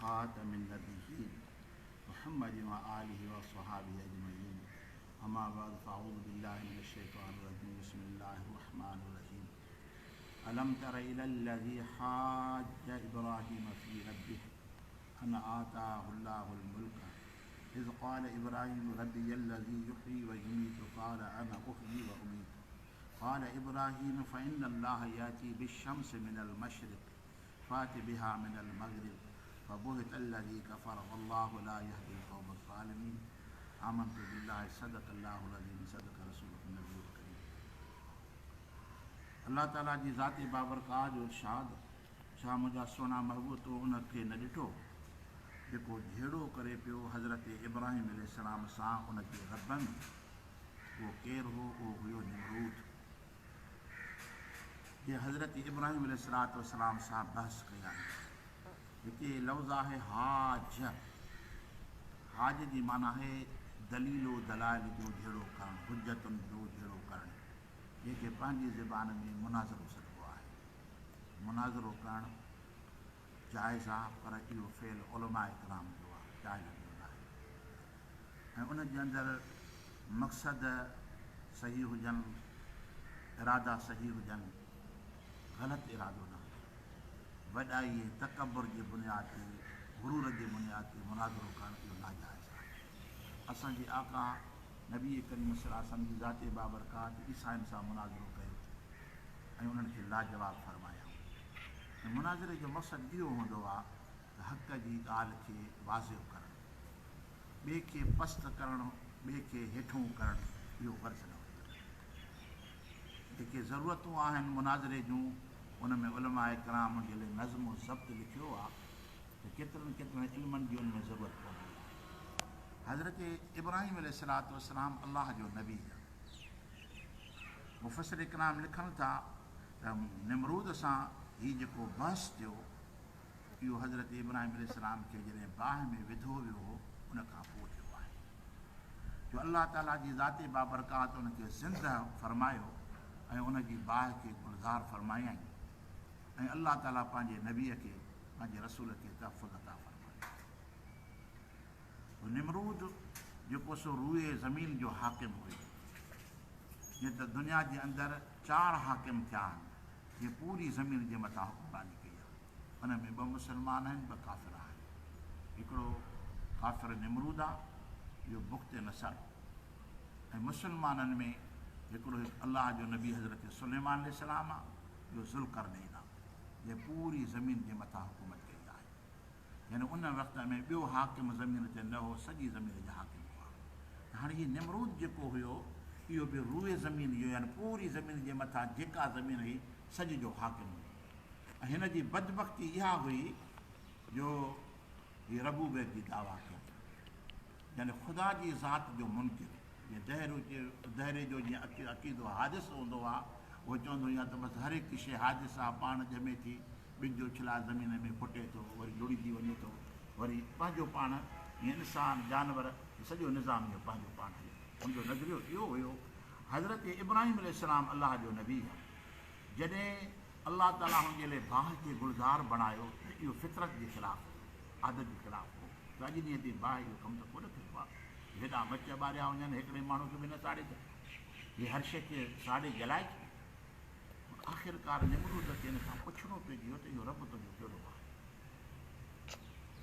خاتم النبيين محمد وآله وصحابه أجمعين. أما بعد، فأعوذ بالله من الشيطان الرجيم. بسم الله الرحمن الرحيم. ألم تر إلى الذي حاج إبراهيم في ربه أن آتاه الله الملك إذ قال إبراهيم ربي الذي يحيي ويميت قال أنا أحيي وأميت قال إبراهيم فإن الله يأتي بالشمس من المشرق فات بها من المغرب فبهت الذي كفر والله لا يهدي القوم الظالمين. آمنت بالله. صدق الله العظيم، صدق رسوله النبي الڪريم. الله تعاليٰ جي ذات بابرڪات جو ارشاد، ڇا منهنجا سهڻا محبوب تو ان کي نه ڏٺو جيڪو جهيڙو ڪري پيو حضرت ابراهيم عليه السلام سان ان جي رب ۾؟ اهو ڪير هو؟ اهو هيو نمرود، جنهن حضرت ابراهيم عليه الصلوة والسلام سان بحث ڪيائين. هتي لفظ آهي حاج. حاج جي معنيٰ آهي دليل و دلائل جو جهيڙو ڪرڻ، حجتن جو جهيڙو ڪرڻ، جنهن کي پنهنجي زبان ۾ مناظرو سڏبو آهي. مناظرو ڪرڻ جائز آهي، پر اهو فعل علماء ڪرام جو آهي، جاهلن جو ناهي، ۽ ان جي اندر مقصد صحيح هجن، ارادا صحيح هجن، غلط ارادو نه هجي. وڏائي ۽ تڪبر جي بنياد تي، غرور جي بنياد تي مناظرو ڪرڻ اهو ناجائز آهي. اسان جي آقا نبي ڪريم صلي الله عليه وسلم جي ذات بابرڪات عيسائين سان مناظرو ڪيو ۽ انهن کي لاجواب فرمايائون. ۽ مناظري جو مقصد اهو هوندو آهي ته حق جي ڳالهه کي واضح ڪرڻ، ٻئي کي پست ڪرڻ، ٻئي کي هيٺئون ڪرڻ اهو غرض نه هوندو آهي. جيڪي ضرورتون آهن مناظري جون، ان ۾ علماء ڪرام جي لاء نظم و ضبط لکيو آهي ته ڪيترن ڪيترن علمن جي ان ۾ ضرورت پوندي آهي. حضرت ابراهيم عليه الصلوة والسلام الله جو نبي آهي. مفسر ڪرام لکن ٿا ته نمرود سان هي جيڪو بحث ٿيو، اهو حضرت ابراهيم عليه السلام کي جڏهن باهه ۾ وڌو ويو هو ان کان پوء ٿيو آهي، جو الله تعاليٰ جي ذات بابرڪات ان کي زنده فرمايو ۽ ان جي باهه کي گلزار فرمايائين ۽ الله تعاليٰ پنهنجي نبيء کي، پنهنجي رسول کي تحفظ عطا فرمايو. نمرود جيڪو سو روئي زمين جو حاڪم هيو، جيئن ته دنيا جي اندر چار حاڪم ٿيا آهن جنهن پوري زمين جي مٿان حڪمراني ڪئي آهي، ان ۾ ٻه مسلمان آهن، ٻه ڪافر آهن. هڪڙو ڪافر نمرود آهي، ٻيو بخت نصر. ۽ مسلمانن ۾ هڪڙو هڪ الله جو نبي حضرت سليمان عليه السلام آهي، ٻيو ذوالقرنين آهي، جنهن پوري زمين جي مٿان حڪومت ڪئي آهي. يعني ان وقت ۾ ٻيو حاڪم زمين تي نه هو، سڄي زمين جا حاڪم هئا. ته هاڻي هي نمرود جيڪو هيو، اهو به روئي زمين جو، يعني پوري زمين جي مٿان جيڪا زمين هئي، سڄي جو حاڪم هيو. ۽ هن جي بدبختي اها هئي جو هي ربوبيت جي دعويٰ ڪيائين، يعني خدا جي ذات جو منڪر. جيئن دهري جو جيئن عقيدو حادث هوندو آهي، اهو چوندو هو يا ته بس هر هڪ شيء حادث آهي، پاڻ ڄمي ٿي، ٻج اڇلائي زمين ۾ ڦٽي ٿو، وري لڙهجي وڃي ٿو، وري پنهنجو پاڻ، ائين انسان، جانور، هي سڄو نظام اهو پنهنجو پاڻ هلي ٿو. هن جو نظريو اهو هيو. حضرت ابراهيم عليه السلام الله جو نبي آهي. جڏهن الله تعاليٰ هن جي لاء باهه کي گلزار بڻايو ته اهو فطرت جي خلاف هيو، عادت جي خلاف هو، ته اڄ ڏينهن تائين باهه اهو ڪم ته ڪونه ڪيو آهي. هيڏا مچ ٻاريا وڃن، هڪڙي ماڻهو کي به نه ساڙي سگهي. هي هر شيء کي ساڙي جلائي ڇڏي. آخرڪار نمرود کي ان کان پڇڻو پئجي ويو ته اهو رب تنهنجو ڪهڙو آهي؟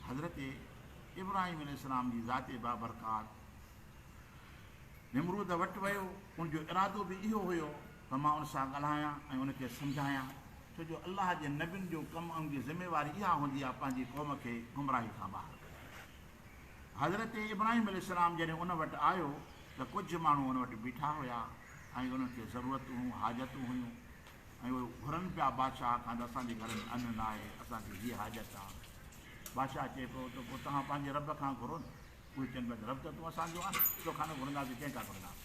حضرت ابراهيم عليه السلام جي ذات بابرڪات نمرود وٽ ويو. ان جو ارادو به اهو هيو ته مان ان سان ڳالهايان ۽ ان کي سمجهايان، ڇو جو الله جي نبين جو ڪم ۽ ان جي ذميواري اها هوندي آهي پنهنجي قوم کي گمراهي کان ٻاهر ڪڍڻ. حضرت ابراهيم عليه السلام جڏهن ان وٽ آيو ته ڪجهه ماڻهو ان وٽ بيٺا هيا ۽ انهن کي ضرورتون هيون، حاجتون هيون ۽ اهي گهرن پيا بادشاهه کان ته اسان جي گهر ۾ ان ناهي، اسان کي هيء حاجت آ. بادشاهه چئي پيو ته پوء توهان پنهنجي رب کان گهرو نه. اهي چون پيا ته رب ته تون اسان جو آهين، توکان نه گهرنداسين ڪنهن کان گهرنداسين؟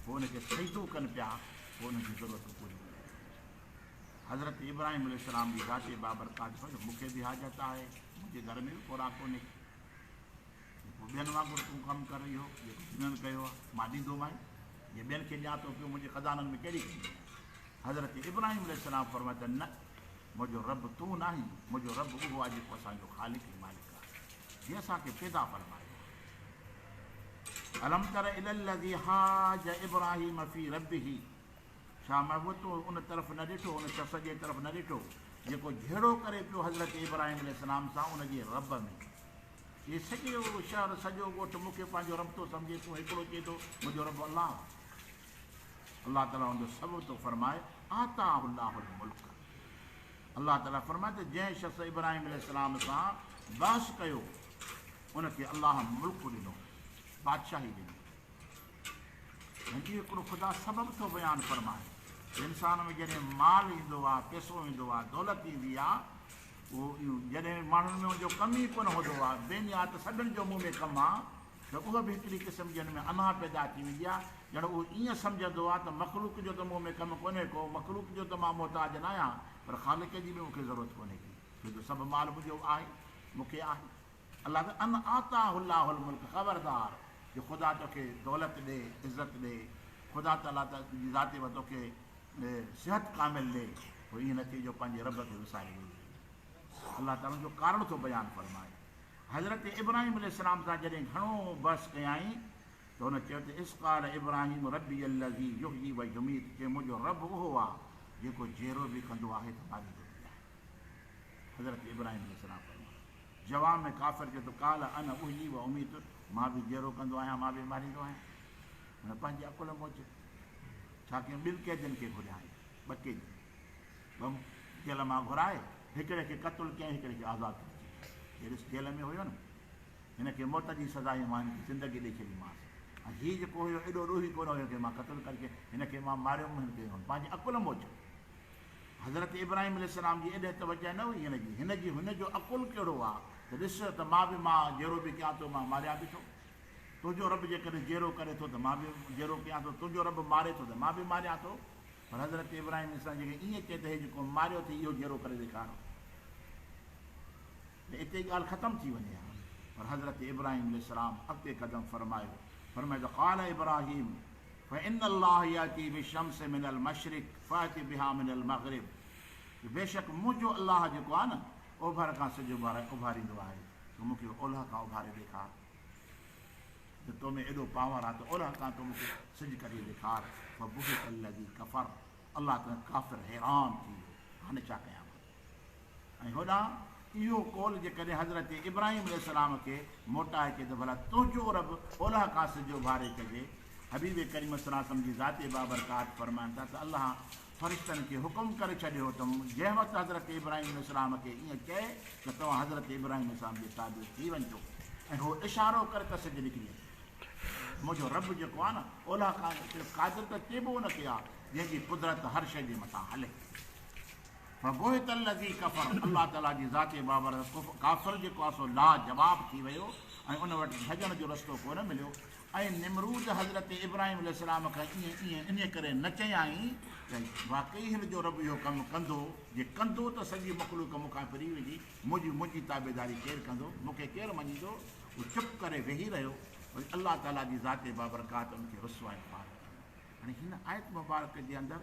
پوء ان کي سجدو ڪن پيا، پوء انهن جون ضرورتون پوريون ڪيون. حضرت ابراهيم عليه السلام جي ذات بابرڪات فرمايو، مون کي به حاجت آهي، منهنجي گهر ۾ به خوراڪ ڪونهي. پوء ٻين وانگر تون ڪم ڪر اهو جيڪو هنن ڪيو آهي، مان ڏيندومانء، جيئن ٻين کي ڏيان ٿو پيو، منهنجي خزانن ۾ ڪهڙي ڪمي آهي؟ حضرت ابراهيم عليه السلام فرمايو ته نه، منهنجو رب تون ناهين، منهنجو رب اهو آهي جيڪو اسان جو خالق ۽ مالڪ آهي. جنهن اسان کي پيدا فرمايو آهي. الم تر الي الذي حاج ابراهيم في ربه ڇا محبوب تو ان طرف نه ڏٺو، ان شخص جي طرف نه ڏٺو، جيڪو جهيڙو ڪري پيو حضرت ابراهيم عليه السلام سان ان جي رب ۾. هي سڄو شهر، سڄو ڳوٺ مون کي پنهنجو رب ٿو سمجهي، تون هڪڙو چئين ٿو منهنجو رب الله آهي. الله تعاليٰ ان جو سبب ٿو فرمائي، آتاه الله الملڪ. الله تعاليٰ فرمائي ته جنهن شخص ابراهيم عليه السلام سان بحث ڪيو ان کي الله ملڪ ڏنو، بادشاهي ڏني. ۽ اهو هڪڙو خدا سبب ٿو بيان فرمائي ته انسان ۾ جڏهن مال ايندو آهي، پئسو ايندو آهي، دولت ايندي آهي، اهو جڏهن ماڻهن ۾ ان جو ڪم ئي ڪونه هوندو آهي، بي نهايت سڀن جو منهن ۾ ڪم آهي ته اها به هڪڙي قسم جي ان ۾ انا پيدا ٿي ويندي آهي، ڄڻ اهو ائين سمجهندو آهي ته مخلوق جو ته منهن ۾ ڪم ڪونهي ڪو، مخلوق جو ته مان محتاج ناهيان، پر خالق جي به مون کي ضرورت ڪونهي ڪي، ڇو جو سڀ مال منهنجو آهي، مون کي آهي. الله ته ان آتاه الله الملڪ خبردار جو خدا توکي دولت ڏي، عزت ڏي، خدا تعاليٰ جي ذات و توکي صحت ڪامل ڏي، پوء ائين نه ٿئي جو پنهنجي رب کي وساري ويهي رهين. الله تعاليٰ ان جو ڪارڻ ٿو بيان فرمائي. حضرت ابراهيم عليه السلام سان جڏهن گهڻو بحث ڪيائين ته هن چيو ته اذ قال ابراهيم ربي الذي يحيي و يميت چي منهنجو رب اهو آهي جيڪو جيئرو به ڪندو آهي ته ماريندو به آهي. حضرت ابراهيم عليه السلام فرمايو. جواب ۾ ڪافر چئي ٿو، قال انا احيي و اميت، مان به جيئرو ڪندو آهيان، مان به ماريندو آهيان. هن پنهنجي عقل موجب ڇا ڪيو، ٻن قيدين کي گهريائين، ٻه قيدي ٻه جيل مان گهرائي، هڪڙي کي قتل ڪيائين، هڪڙي کي آزاد ڪري ڇڏيائين. هي ڏس جيل ۾ هيو نه، هن کي موت جي سزا هئي، مان هن کي زندگي ڏئي ڇڏيمانس ۽ هي جيڪو هيو ايڏو ڏوهي ڪونه هيو، هن کي مان قتل ڪري هن کي مان ماريم، هن کي پنهنجي عقل موجب. حضرت ابراهيم عليه السلام جي ايڏي توجه نه هئي هن جي، هن جي هن جو عقل ڪهڙو آ ته ڏس ته مان به مان جيئرو به ڪيان ٿو مان ماريان به ٿو. تنهنجو رب جيڪڏهن جيئرو ڪري ٿو ته مان به جيئرو ڪيان ٿو، تنهنجو رب ماري ٿو ته مان به ماريان ٿو. پر حضرت ابراهيم عليه السلام جيڪڏهن ائين چئي ته هي جيڪو ماريو اٿئي اهو جيئرو ڪري ڏيکار ته اتي ئي ڳالهه ختم ٿي وڃي ها. پر حضرت ابراهيم عليه السلام اڳتي قدم فرمايو، فرمايو ته قال ابراهيم فان الله ياتي بالشمس من المشرق فات بها من المغرب بيشڪ منهنجو الله جيڪو آهي نه اوڀر کان سج اڀاريندو آهي تون مون کي اولهه کان اڀاري ڏيکار ته تو ۾ ايڏو پاور آهي ته اولهه کان تون مون کي سج ڪڍي ڏيکار فبهت الذي ڪفر الله تعالي ڪافر حيران ٿي ويو هاڻي ڇا ڪيان مان ۽ هوڏانهن اهو قول جيڪڏهن حضرت ابراهيم عليه السلام کي موٽائي چئي ته ڀلا تنهنجو رب اولهه کان سج اڀاري ڇڏي، حبيب ڪريم صلي الله عليه وسلم جي ذات بابرڪات فرمائن ٿا ته الله فرشتن کي حڪم ڪري ڇڏيو هو ته جنهن وقت حضرت ابراهيم عليه السلام کي ائين چئي ته توهان حضرت ابراهيم عليه السلام جي تابع ٿي وڃجو ۽ هو اشارو ڪري ته سج نڪري اچي. منهنجو رب جيڪو آهي نه اولهه کان صرف قادر ته چئبو ان کي آهي جنهن جي قدرت هر شيء جي مٿان هلي. فبهت الذي ڪفر، الله تعاليٰ جي ذات بابرڪت ڪافر جيڪو آهي سو لا جواب ٿي ويو ۽ ان وٽ ڀڄڻ جو رستو ڪونه مليو ۽ نمرود حضرت ابراهيم عليه السلام کان ائين ائين انهيء ڪري نه چيائين ته واقعي هن جو رب اهو ڪم ڪندو، جي ڪندو ته سڄي مخلوق مون کان ڦري ويندي، منهنجي منهنجي تابعداري ڪير ڪندو، مون کي ڪير مڃيندو؟ هو چپ ڪري ويهي رهيو وري الله تعاليٰ جي ذات بابرڪات ان کي رسوا ۽ خوار ڪيو. هاڻي هن آيت مبارڪ جي اندر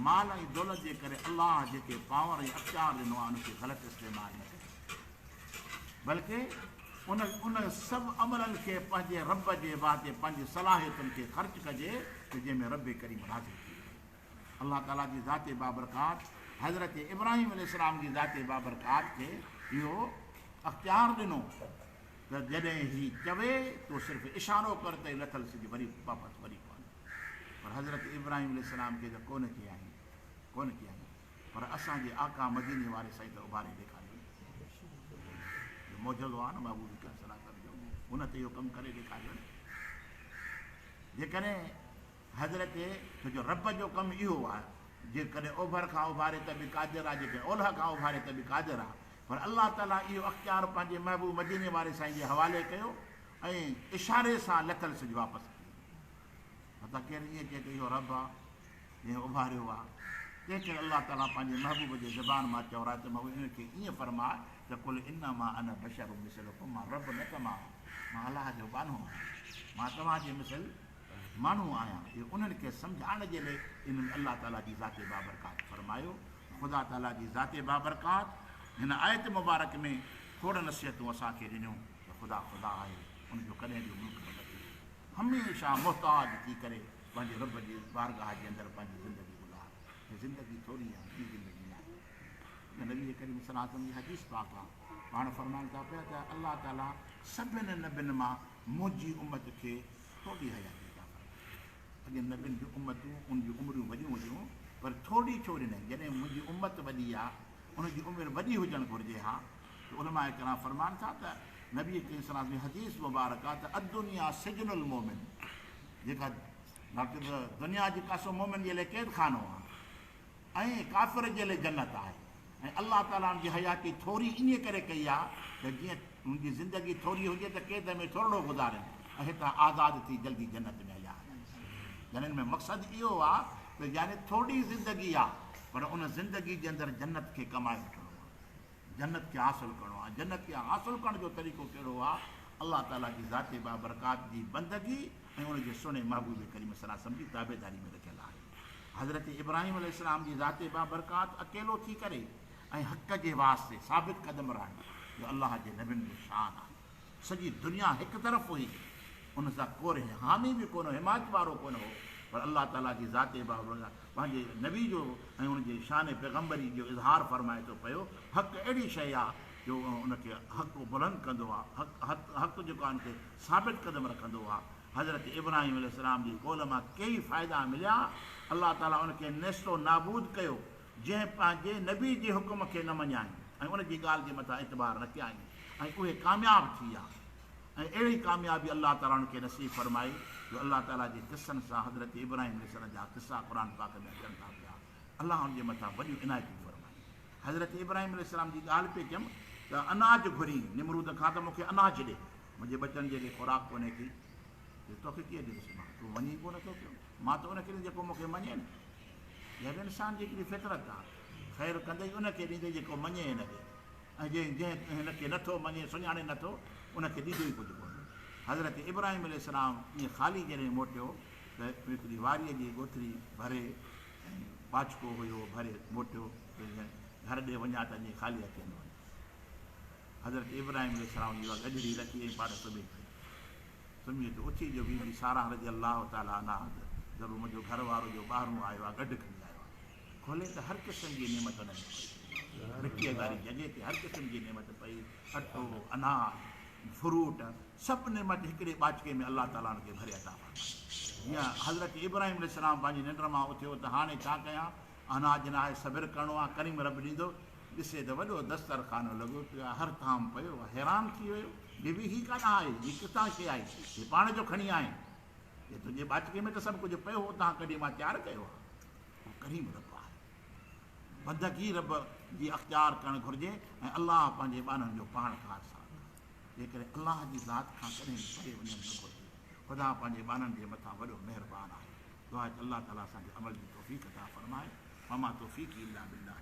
مال ۽ دولت جي ڪري الله جيڪي پاور ۽ اختيار ڏنو آهي ان کي غلط استعمال نه ڪجي بلڪه ان ان سڀ عملن کي پنهنجي رب جي واسطي پنهنجي صلاحيتن کي خرچ ڪجي ته جنهن ۾ رب ڪريم راضي ٿي وڃي. الله تعالي جي ذات بابرڪات حضرت ابراهيم عليه السلام جي ذات بابرڪات کي اهو اختيار ڏنو ته جڏهن هي چوي تون صرف اشارو ڪر ته لٿل سج وري واپس وري پوندو. پر حضرت ابراهيم عليه السلام کي ته ڪونه چيائين، ڪونه چيائين، پر اسان جي آقا مديني واري سائين ته اڀاري ڏيکاريو نه. جو معجزو آهي نه محبوب ڪريم صلي الله عليه وسلم جو، ان ته اهو ڪم ڪري ڏيکاريو نه. جيڪڏهن حضرت ڇو جو رب جو ڪم اهو آهي، جيڪڏهن اوڀر کان اڀاري ته به قادر آهي، جيڪڏهن اولهه کان اڀاري ته به قادر آهي، پر الله تعاليٰ اهو اختيار پنهنجي محبوب مديني واري سائين جي حوالي ڪيو ۽ اشاري سان لٿل سج واپس ٿي ويو. متان ڪير ائين چئي ته اهو رب آ جنهن اڀاريو آ. تنهنڪري الله تعاليٰ پنهنجي محبوب جي زبان مان چورائي ته محبوب انهن کي ائين فرماء ته قل انما انا بشر مثلڪم مان رب نه ته مان مان الله جو ٻانهو آهيان مان توهان جي مثل ماڻهو آهيان. اهو انهن کي سمجهائڻ جي لئي انهن الله تعاليٰ جي ذات بابرڪات فرمايو ته خدا تعاليٰ جي ذات بابرڪات هن آيت مبارڪ ۾ کوڙ نصيحتون اسان کي ڏنيون ته. خدا خدا آهي، ان جو ڪڏهن به ملڪ نه بدليو. هميشه محتاج ٿي ڪري پنهنجي رب جي بارگاهه جي اندر پنهنجي زندگي گذار. هي زندگي ٿوري آهي، گهڻي زندگي ناهي. جيئن نبي ڪريم صلي الله عليه وسلم جي حديث پاڪ آهي، پاڻ فرمائن ٿا پيا ته الله تعاليٰ سڀن نبين مان منهنجي امت کي ٿوري حياتي عطا فرمائي. اڳين نبين جون امتون ان جون عمريون وڏيون هيون پر ٿوري ڇو ڏنائين؟ جڏهن منهنجي امت وڏي آهي، ان جي عمر وڏي هجڻ گهرجي ها ته علماء ڪرام فرمائن ٿا ته نبي ڪريم صلي الله عليه وسلم جي حديث مبارڪ آهي ته الدنيا سجن المومن جيڪا دنيا جيڪا سو مومن جي لاء قيد خانو آهي ۽ ڪافر جي لاء جنت آهي ۽ الله تعاليٰ ان جي حياتي ٿوري انهيء ڪري ڪئي آهي ته جيئن ان جي زندگي ٿوري هجي ته قيد ۾ ٿورڙو گذارين ۽ هتان آزاد ٿي جلدي جنت ۾ هليا وڃن. يعني ان ۾ مقصد اهو آهي ته يعني ٿورڙي زندگي آهي پر ان زندگي جي اندر جنت کي ڪمائي وٺڻو آهي، جنت کي حاصل ڪرڻو آهي. جنت کي حاصل ڪرڻ جو طريقو ڪهڙو آهي؟ الله تعاليٰ جي ذات بابرڪات جي بندگي ۽ ان جي سهڻي محبوب ڪريم صلي الله عليه وسلم جي تابعداري ۾ رکيل آهي. حضرت ابراهيم عليه السلام جي ذات بابرڪات اڪيلو ٿي ڪري ۽ حق جي واسطي ثابت قدم رهڻ جو الله جي نبين جو شان آهي. سڄي دنيا هڪ طرف هئي، ان سان ڪو حامي به ڪونه هو، حمايت وارو ڪونه هو، پر الله تعاليٰ جي ذات بابرڪات پنهنجي نبي جو ۽ ان جي شان پيغمبري جو اظهار فرمائي ٿو پيو. حق اهڙي شيء آهي جو ان کي حق بلند ڪندو آهي، حق حق جيڪو آهي ان کي ثابت قدم رکندو آهي. حضرت ابراهيم عليه السلام جي قول مان ڪيئي فائدا مليا، الله تعاليٰ ان کي نيست و نابود ڪيو، جنهن پنهنجي نبي جي حڪم کي نه مڃيائين ۽ ان جي ڳالهه جي مٿان اعتبار نه ڪيائين ۽ اهي ڪامياب ٿي ويا ۽ اهڙي ڪاميابي الله تعاليٰ انهن کي نصيب فرمائي جو الله تعاليٰ جي قصن سان حضرت ابراهيم عليه السلام جا قصا قرآن پاڪ ۾ اچن ٿا پيا الله ان جي مٿان وڏيون عنايتون فرمايون. حضرت ابراهيم عليه السلام جي ڳالهه پئي ڪيم ته اناج گهري نمرود کان ته مون کي اناج ڏي منهنجي ٻچن جي لئي خوراڪ ڪونهي ڪي چي توکي ڪيئن ڏيندس مان تون وڃين ڪونه ٿو پيو مان ته ان کي ڏيندس جيڪو مون کي مڃي نه اها به انسان جي هڪڙي فطرت آهي خير ڪندئي ان کي ڏيندئي جيڪو مڃي هن کي ۽ جنهن جنهن هن کي نٿو مڃي سڃاڻي نٿو ان کي ڏيندو ئي ڪجهه ڪونه حضرت ابراهيم عليه السلام ائين خالي جڏهن موٽيو ته هڪڙي واريء جي ڳوٿري ڀري ۽ ٻاچڪو هيو ڀري موٽيو ته جيئن گهر ڏي وڃان ته جيئن خالي هٿين نه وڃان. حضرت ابراهيم عليه السلام جي اها ڳڍڙي رکي ۽ پاڻ سمهي پيو. سمهي ته اٿي جو بي بي ساره رضي الله تعالٰي عنها ته ضرور منهنجو گهر وارو جو ٻاهرون آيو آهي ڳڍ کڻي آيو آهي. کولي ته هر قسم جي نعمت ان ۾ پئي. مٽيء واري جڳهه تي هر قسم جي نعمت پئي، اٽو، اناج، فروٽ، سڀ نعمت هڪڙي ٻاچڪي ۾ الله تعاليٰ ان کي ڀري عطا فرمائي. جيئن حضرت ابراهيم عليه السلام پنهنجي ننڊ مان اٿيو ته هاڻي ڇا ڪيان، اناج ناهي، صبر ڪرڻو آهي، ڪريم رب ڏيندو. ڏسي ته وڏو دسترخوان لڳو پيو آهي، هر طعام پيو آهي. حيران ٿي ويو، بي بي هي ڪاڏانهن آيو، هي ڪٿان شيء آئي، هي پاڻ جو کڻي آئين؟ چي تنهنجي ٻاچڪي ۾ ته سڀ ڪجهه پيو هو، اتان ڪڍي مان تيار ڪيو آهي. اهو ڪريم رب آهي. بندگي رب جي اختيار ڪرڻ گهرجي ۽ الله پنهنجي ٻانهن جو پاڻ ڪارساز آهي. جيڪڏهن الله جي ذات کان ڪڏهن به پري وڃڻ نه گهرجي. خدا پنهنجي ٻانهن جي مٿان وڏو مهربان آهي. دعا آهي ته الله تعالي اسان کي عمل جي توفيق عطا فرمائي. وما توفيقي الا بالله.